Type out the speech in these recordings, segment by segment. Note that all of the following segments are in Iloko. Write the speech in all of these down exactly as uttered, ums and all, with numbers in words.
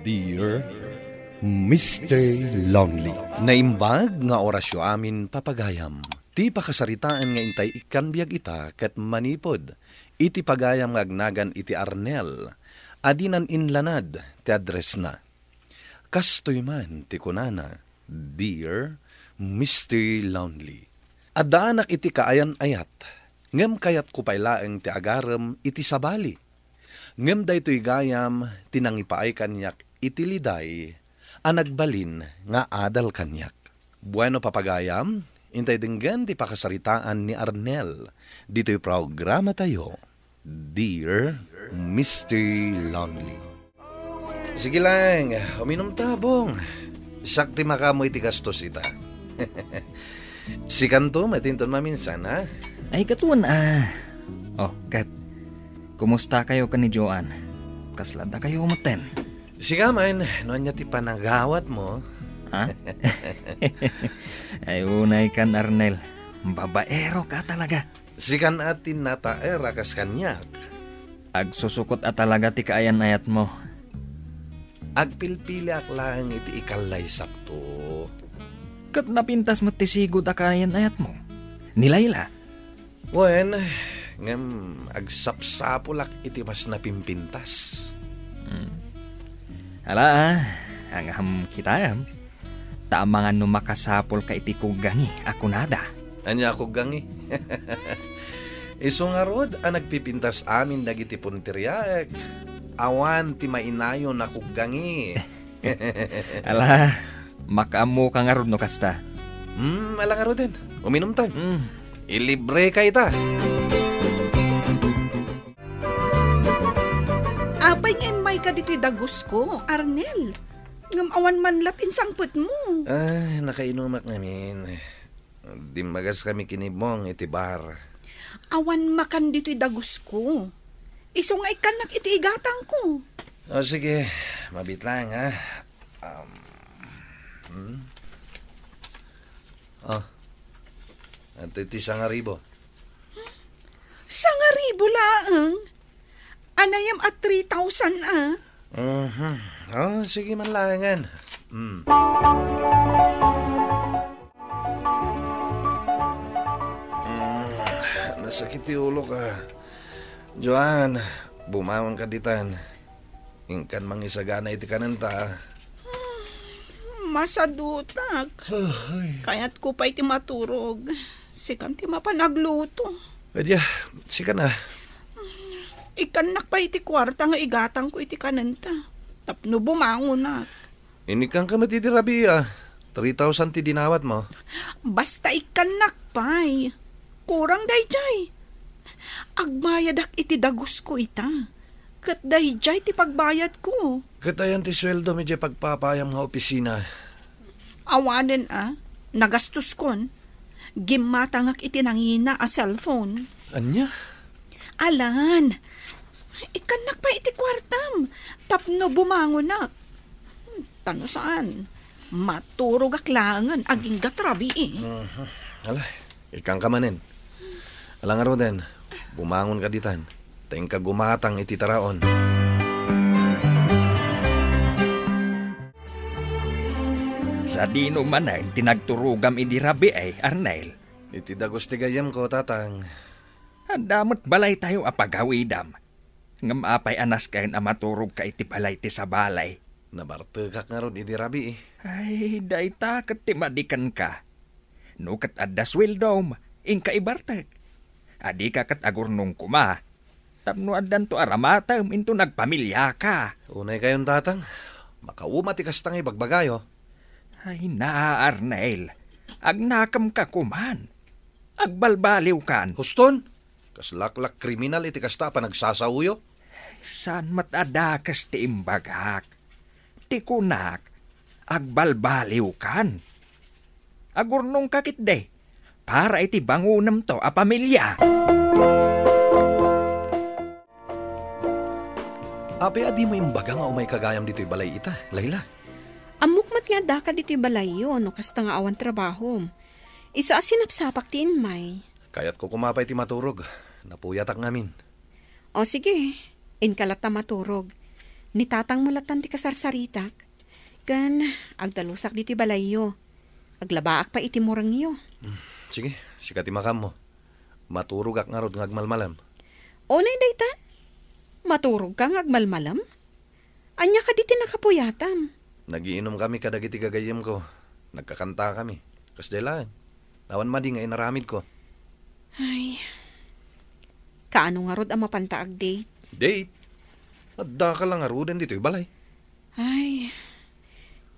Dear Mister Lonely. Naimbag nga orasyo amin, papagayam. Ti pakasaritaan nga intay ikkan biag ita ket manipud iti pagayam nga agnagan iti Arnel a dinan inlanad ti addressna. Kastoy man ti kunana, "Dear Mister Lonely, addaanak iti kaayan-ayat, ngem kayatko pay laeng ti agarem iti sabali. Ngem daytoy gayam ti nangipaay kaniak iti liday a nagbalin nga adal kaniak." Bueno, papagayam, intay denggen ti pakasaritaan ni Arnel ditoy programatayo, Dear Mister Lonely. Sige lang, uminom ta, Bong. Siak ti makaammo iti gastos ita. Sikanto, matinton maminsan, ha? Ay, katuan, ah. Oh, Kat, kumusta kayo ken ni Joan? Kasla dakayo metten? Sika man, no ania ti panagawat mo? Ha? Ay, unay kan, Arnel. Babaero ka talaga. Sikan a tinnataer a kas kaniak. Agsusukot a talaga ti kaayan-ayat mo. Agpilpiliak laeng iti ikallaysakto. Ket napintas met ti sigud a kaayan-ayat mo. Ni Laila. Wen, ngem agsapsapulak iti mas napimpintas. Hmm. Ala, ah, angam kitaem. Ta amangan no makasapulka iti kuggangi a kunada. Ania a kuggangi? Isu ngarud a nagpipintas amin dagiti punteriaek. Awan ti mainayon a kuggangi. Ala, makaammoka ngarud no kasta. Hmm, ala ngaruden. Uminumtan. Hmm. Ilibreka ita. Apay nga immayka ditoy dagusko, Arnel? Ngem awan man la ti insangpetmo. Ah, nakainumak ngamin. Dimmagas kami ken ni Bong iti bar. Awan makan ditoy dagusko. Isu nga ikkannak iti igatangko. O, sige. Mabit lang, ha? Um, hmm? Oh. Adtoy ti sangaribu. Sangaribu laeng? Anayam a three thousand, ah? Mhm. Oh, sige man laengen. Hmm. Mm, nasakit ti ulok, ah. Joan, bumangon ka ditan. Inkan mangisagana iti kanenta. Masadutak. Ay. Kayatko pay ti maturog. Sikan ti mapan agluto. Adya, sika na. Ikkannak pay iti kuarta nga igatangko iti kanenta. Tapno bumangonak. Inikkanka met idi rabii, ah. Three thousand ti dinawatmo. Basta ikkannak pay. Kurang dayjay. Agbayadak iti dagusko ita. Ket dayjay ti pagbayadko. Ket ayan ti sueldom idiay pagpapaayam nga opisina? Awanen a, nagastoskon. Gimmatangak iti nangina a cellphone. Ania? Alan, ikkannak pay iti kuartam tapno bumangonak. Ta no saan, maturogak laengen agingga ti rabii. Mhm. Ala, ikkanka manen. Ala ngaruden, bumangonka ditan. Ta inka gumatang iti taraon. Sadino manen ti nagturogam idi rabii, Arnel? Iti dagus ti gayyemko, Tatang. Adda met balaytayo a pagawidam. Ngem apay a nasken a maturogka iti balay ti sabali? Nabartekak ngarud idi rabii. Ay, dayta ket ti madi kenka. No ket adda sueldom, inka ibartek. A dika ket agurnong koma. Tapno addanto a ramatem inton agpamiliaka. Unay kayon, Tatang. Makauma ti kasta nga ibagbagayo. Ay, naa, Arnel. Agnakemka koman. Agbalbaliwkan. Huston? Kaslak la kriminal iti kasta a panagsasaoyo? Saan met a dakes ti imbagak. Ti kunak, agbalbaliwkan. Agurnongka ketdi, para iti bangonemto a pamilia. Apay a dimo imbaga nga umayka gayam ditoy balay ita, Laila? Ammok met nga addaka ditoy balayyo no kasta nga awan trabahom. Isu a sinapsapak ti immay. Kayatko koma pay ti maturog. Napuyatak ngamin. O sige, inka latta maturog. Ni tatangmo lattan ti kasarsaritak, ken agdalusak ditoy balayyo. Aglabaak pay iti murengyo. Sige, sika ti makammo. Maturogak ngarud nga agmalmalem. Unay dayta? Maturogka nga agmalmalem? Ania kadi ti nakapuyatam? Nagiinumkami kadagiti gagayyemko. Nagkakantakami. Kasdiay laeng. Awan madi nga inaramidko. Ay. Kaano ngarud a mapanta agdate? Date? Addaka la ngaruden ditoy balay. Ay.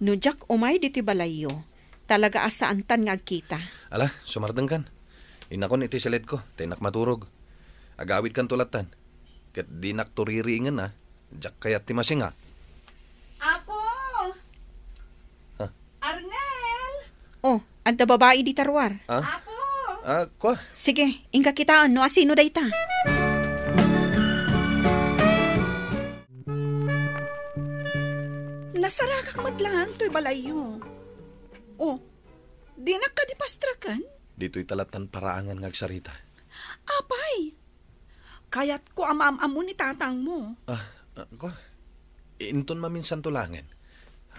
No diak umay ditoy balayyo, talaga a saantan nga agkita. Ala, sumardengkan. Innakon iti siledko, ta innak maturog. Agawidkanto lattan. Ket dinakto ririingen a, diak kayat ti masinga. Apo! Ha? Arnel! Oh, adda babai dita ruar. Ah? Apo! Ah, kua? Sige, inka kitaen no asino dayta. Nasaragak met laeng toy balayyo. Oh, dinak kadi pastreken? Ditoy ta lattan paraangan nga agsarita. Apay, kayatko a maam-ammo ni tatangmo. Ah, ah, kua? Inton maminsanto laengen.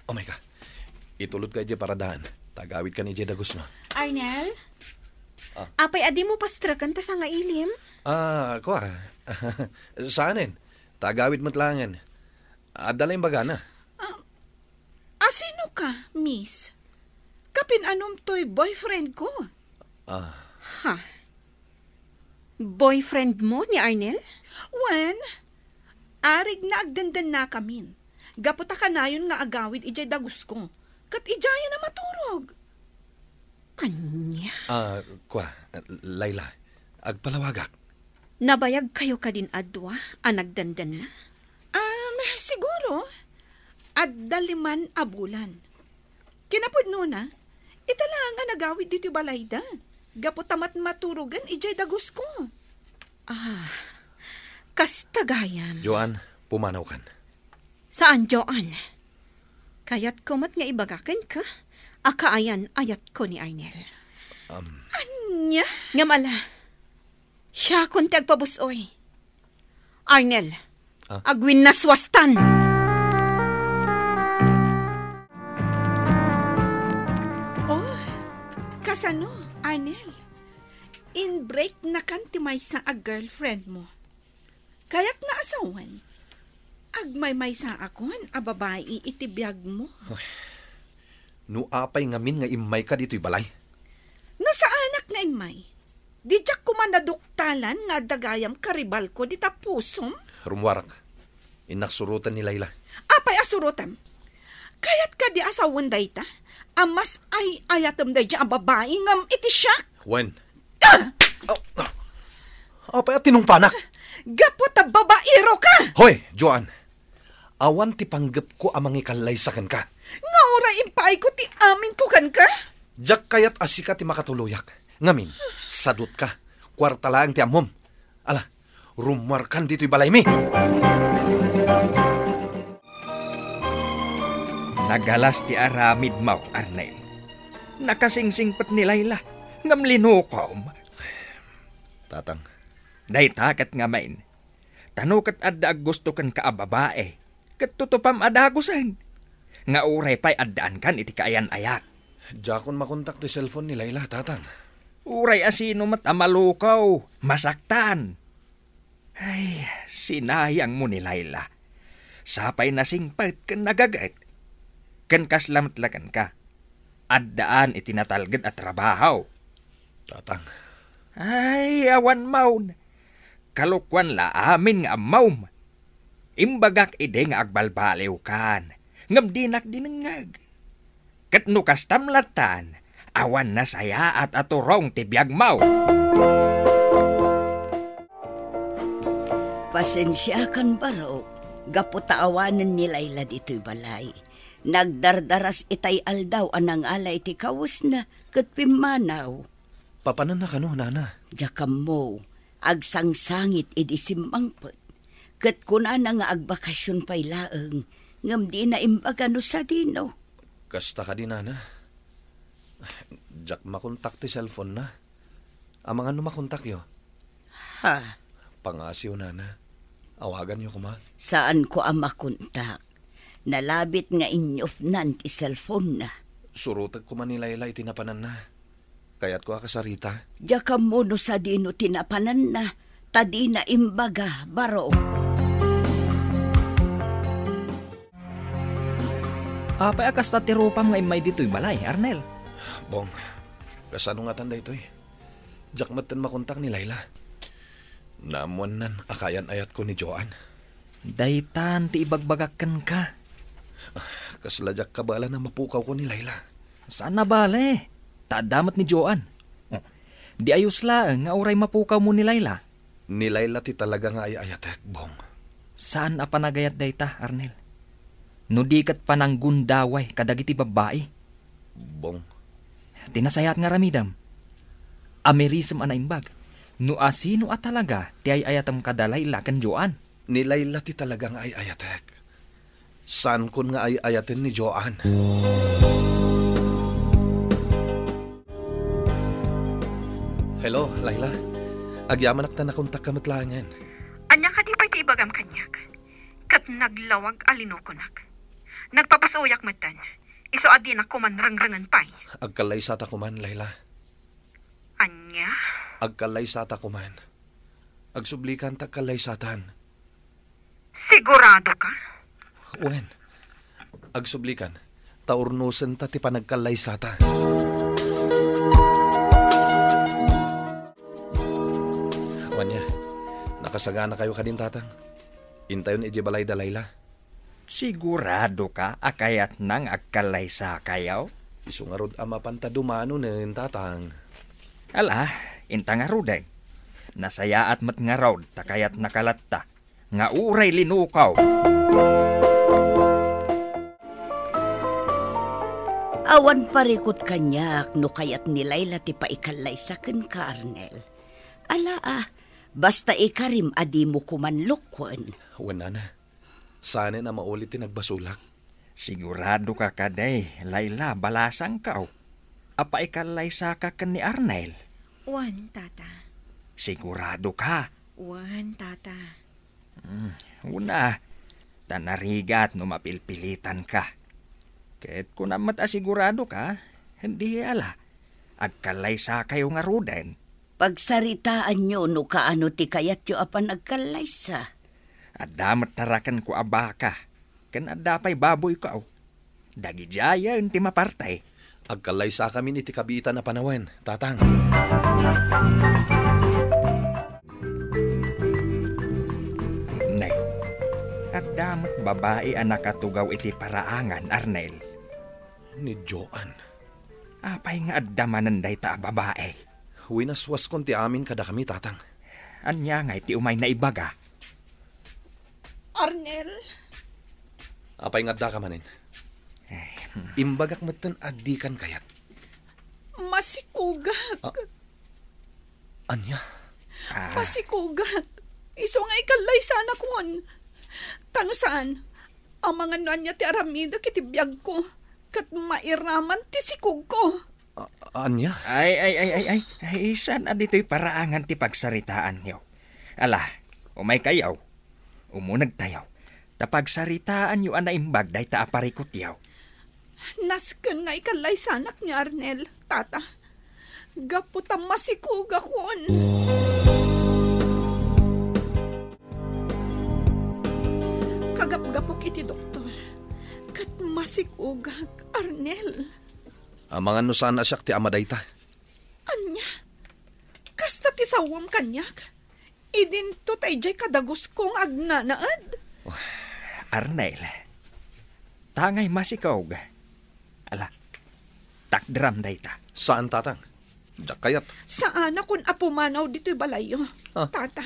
Umayka. Itulodka idiay paradaan. Ta agawidkan idiay dagusmo. Arnel? Ah. Apay a dimo pastreken ta sangailim? Ah, kua? Saanen. Ta agawid met laengen. Adda la imbagana. Ah, asino ka, miss? Kapin-anom toy boyfriend ko? Ah. Ha? Boyfriend mo ni Arnel? Wen, arig na agdendennakamin. Gapu ta kanayon nga agawid idiay dagusko. Ket idiayen a maturog. Ania? Ah, kua, Laila, agpalawagak. Nabayag kayo kadin a dua a nagdendenna? Um, siguro, adda liman a bulan. Kinapudnona, ita laeng a nagawid ditoy balayda, gapu ta matmaturogen idiay dagusko. Ah, kasta gayam. Joan, pumanawkan. Saan, Joan? Kayatko met nga ibaga kenka a kaayan-ayatko ni Arnel. Um. Ania? Ngem ala, siakon ti agpabus-oy. Arnel, ah? Agwinnaswastan! Oh, kasano, Arnel? In-break nakan ti maysa a girlfriend mo. Kayatna a sawen, agmaymaysaakon a babai iti biagmo. Ay, no apay ngamin nga immayka ditoy balay? No saanak nga immay, di diak koma naduktalan nga adda gayam karibalko dita pusom? Rummuarak. Innak suroten ni Laila. Apay a surotem? Kayat kadi a sawen dayta a mas ay-ayatem daydiay a babai ngem iti siak? Wen. Ah! Apay a tinungpanak? Gapu ta babaero ka! Hoy, Joan! Awan ti panggepko a mangikallaysa kenka. Nga uray impaayko ti aminko kenka? Diak kayat a sika ti makatuloyak. Ngamin, sadutka. Kuarta laeng ti ammom. Ala, rummuarkan ditoy balaymi. Nagalas ti aramidmo, Arnel. Nakasingsingpet ni Laila, ngem linukom. Tatang. Dayta ket ngamin. Ta no ket adda aggusto kenka a babai, ket tutupam a dagusen. Nga uray pay addaankan iti kaayan-ayat. Diakon makontak ti cellphone ni Laila, Tatang. Uray a sino met a malukaw, masaktan. Ay, sinayangmo ni Laila. Sapay nasingpet ken nagaget. Ken kasla met la kenka. Addaan iti natalged a trabaho. Tatang. Ay, awan mawn. Kalokuan la amin nga ammom. Imbagak idi nga agbalbaliwkan, ngem dinak dinengngeg. Ket no kastam lattan, awan nasayaat a turong ti biagmo. Pasensiakan, barok, gapu ta awanen ni Laila ditoy balay. Nagdardaras itay aldaw a nangala iti kawesna ket pimmanaw. Papananna kano, Nana? Diak ammo, agsangsangit idi simmangpet. Ket kunana nga agbakasyon pay laeng, ngem dina imbaga no sadino. Kasta kadi, Nana? Diak makontak ti cellphone na. Amangan no makontakyo? Ha? Pangasiw, Nana. Awaganyo koma. Saanko a makontak. Nalabit nga inyupnan ti cellphone-na. Surotek koma ni Laila iti napananna. Kayatko a kasarita. Diak ammo no sadino ti napananna, ta dina imbaga, baro. Apay a kasta ti rupam nga immay ditoy balay, Arnel? Bong, kasano ngatan daytoy? Diak metten makontak ni Laila. Naammoannan a kaayan-ayatko ni Joan. Daytan ti ibagbagak kenka. Ah, kasla diak kabaelan a mapukawko ni Laila. Saan a bale, ta adda met ni Joan. Oh, di ayos laeng nga uray mapukawmo ni Laila. Ni Laila ti talaga nga ay-ayatek, Bong. Saan a panagayat dayta, Arnel? No di ket pananggundaway kadagiti babbai. Bong. Ti nasayaat nga aramidem, amirisem a naimbag. No asino a talaga ti ay-ayatem kada Laila ken Joan? Ni Laila ti talaga nga ay-ayatek. Saankon nga ay-ayaten ni Joan. Hello, Laila. Agyamanak ta nakontakka met laengen. Ania kadi pay ti ibagam kaniak? Ket naglawag a linukonak. Nagpapasuyak metten. Isu a dinak koman rengrengen pay. Agkallaysata koman, Laila. Ania? Agkallaysata koman. Agsublikan ta agkallaysatan. Sigurado ka? Wen. Agsublikan ta urnosenta ti panagkallaysata. Wen, nakasaganakayo kadin, Tatang? Intayon idiay balay da Laila. Sigurado ka a kayatna nga agkallaysakayo? Isu ngarud a mapanta dumanonen, Tatang. Ala, inta ngaruden. Nasayaat met ngarud ta kayatnaka latta nga uray linukaw. Awan parikut kaniak no kayat ni Laila ti paikallaysa kenka, Arnel. Ala, ah, basta ikarim a dimo koman lukwen. Wen, nana. Saanen a mauli ti nagbasolak. Sigurado ka kadi, Laila, balasangkaw a paikallaysaka ken ni Arnel? Wen, Tata. Sigurado ka? Wen, Tata. Hmm, una, ta narigat no mapilpilitanka. Ket kunam met a sigurado ka, di ala, agkallaysakayo ngaruden. Pagsaritaanyo no kaano ti kayatyo a panagkallaysa. Adda met tarakenko a baka, ken adda pay baboyko. Dagidiayen ti maparte. Agkallaysakamin iti kabiitan a panawen, Tatang. Ne, adda met babai a nakatugaw iti paraangan, Arnel. Ni Joan. Apay nga adda manen dayta a babai? Winaswaskon ti amin kadakami, Tatang. Ania ngay ti umayna ibaga? Arnel? Apay nga addaka manen? Eh, hmm. Imbagak metten a dikan kayat. Masikugak. Ah, ania? Ah. Masikugak. Isu nga ikallaysanakon. Ta no saan, amangan no ania ti aramidek iti biagko, ket mairaman ti sikugko. A-, ania? Ay, ay, ay, ay, ay. Ay, saan a ditoy paraangan ti pagsaritaanyo? Ala, umaykayo. Umunegtayo. Ta pagsaritaanyo a naimbag dayta a parikutyo. Nasken nga ikallaysanak ni Arnel, Tata. Gapu ta masikugakon. Kagapgapok iti doktor, ket masikugak, Arnel. Amangan no saan a siak ti ama dayta. Ania? Kasta ti sawam kaniak? Idinto ta idiay kadagusko nga agnanaed? Oh, Arnel, tangay masikog. Ala, takderam dayta. Saan, Tatang. Diak kayat. Saanakon a pumanaw ditoy balayyo, Ah. Tata.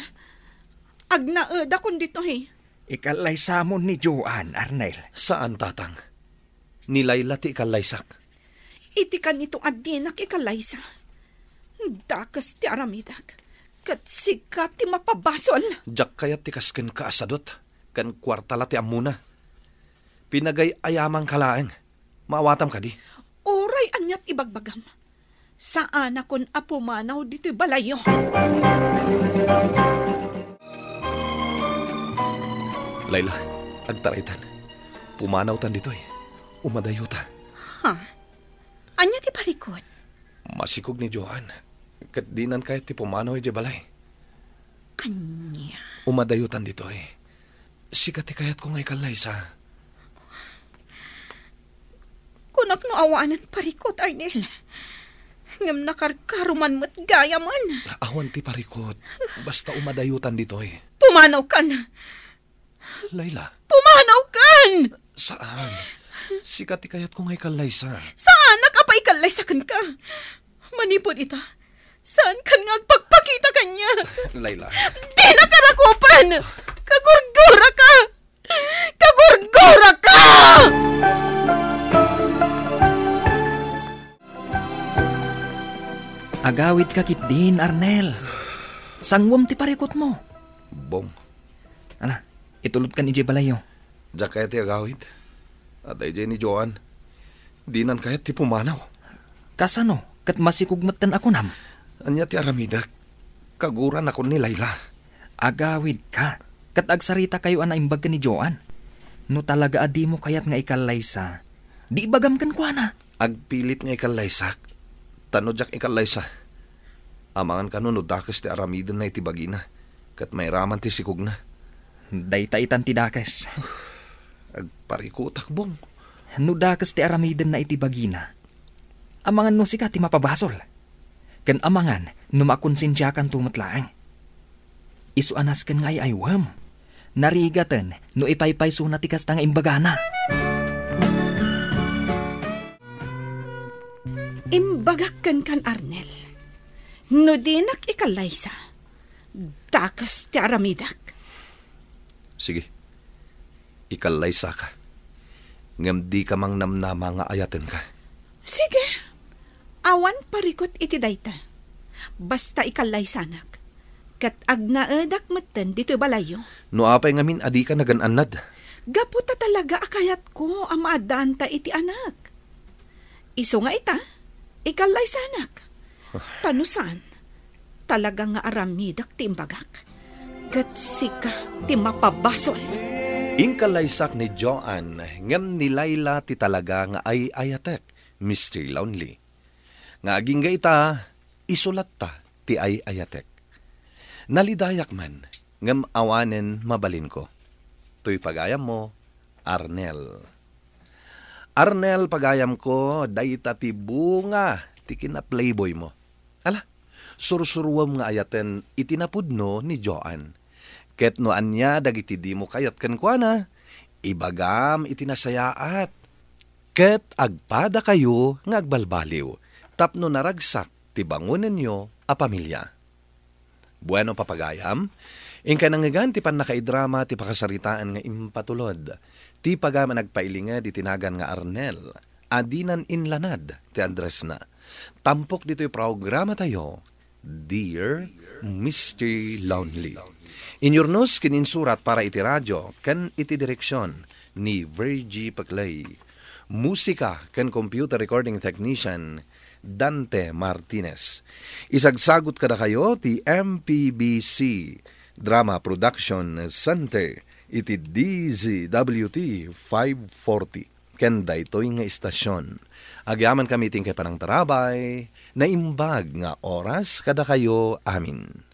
Agnaedakon ditoy. Ikallaysamon ni Joan, Arnel. Saan, Tatang. Ni Laila ti ikallaysak. Iti kanito a dinak ikallaysa, dakes ti aramidek, ket sika ti mapabasol. Diak kayat ti kas kenka a sadut, ken kuarta la ti ammona. Pinagay-ayamanka laeng. Maawatam kadi? Uray aniat ibagbagam, saanakon a pumanaw ditoy balayyo. Laila, agtaraytan. Pumanawtan ditoy. Umadayota. Ha? Ania ti parikut? Masikog ni Joan. Ket dinan kayat ti pumanaw idiay balay. Ania? Umadayotan ditoy. Sika ti kayatko nga ikallaysa. Kunak no awanen parikut, Arnel. Ngem nakarkaro man met gayamen. Awan ti parikut. Basta umadayotan ditoy. Pumanawkan. Laila. Pumanawkan! Saan? Sika ti kayatko nga ikallaysa. Saanak a paikallaysa kenka. Manipud ita, saankan nga agpakpakita kaniak. Laila. Dinak a rakupen! Kagurguraka! Kagurguraka! Agawidka ketdin, Arnel. Sanguem ti parikutmo. Bong. Ala, itulodkan idiay balayyo. Diak kayat ti agawid. Adda idiay ni Joan. Dinan kayat ti pumanaw. Kasano? Ket masikog metten a kunam? Ania ti aramidek? Kaguranakon ni Laila. Agawidka. Ket agsaritakayo a naimbag ken ni Joan. No talaga a dimo kayat nga ikallaysa, di ibagam kenkuana. Agpilit nga ikallaysak. Ta no diak ikallaysa, amangan kano no dakes ti aramidenna iti bagina, ket mairaman ti sikogna. Dayta itan ti dakes. Agparikutak, Bong. No dakes ti aramidenna iti bagina, amangan no sika ti mapabasol. Ken amangan no makonsensiakanto met laeng. Isu a nasken nga ay-aywem. Narigaten no ipaypaysona ti kasta nga imbagana. Imbagak kenkan, Arnel. No dinak ikallaysa, dakes ti aramidek. Sige. Ikallaysaka. Ngem dika mangnamnama nga ayatenka. Sige. Awan parikut iti dayta. Basta ikallaysanak. Ket agnaedak metten ditoy balayyo. No apay ngamin a dika nagan-annad? Gapu ta talaga a kayatko a maaddaanta iti anak. Isu nga ita, ikallaysanak. Ta no saan, talaga nga aramidek ti imbagak. Ket sika ti mapabasol. Inkallaysak ni Joan, ngem ni Laila ti talaga nga ay-ayatek, Mister Lonely. Nga agingga ita, isu latta ti ay-ayatek. Nalidayak man, ngem awanen mabalinko. Toy pagayammo, Arnel. Arnel, pagayamko, dayta ti bunga ti kinaplayboymo. Ala, sursuruem nga ayaten iti napudno ni Joan. Ket no ania dagiti dimo kayat kenkuana, ibagam iti nasayaat. Ket agpadakayo nga agbalbaliw tapno naragsak ti bangonenyo a pamilia. Bueno, papagayam, inkay nangngegan ti pannakaidrama ti pakasaritaan nga impatulod ti pagayam a nagpailinged iti nagan nga Arnel a dinan inlanad ti addressna. Tampok ditoy programatayo, Dear Mister Lonely. Inyurnos ken insurat para iti radio ken iti direksion ni Virgie Paclay. Musika ken computer recording technician, Dante Martinez. Isagsagut kadakayo ti M P B C Drama Production Center iti D Z W T five forty. Ken daytoy nga istasyon, agyamankami iti inkay panangtarabay, naimbag nga oras kadakayo amin.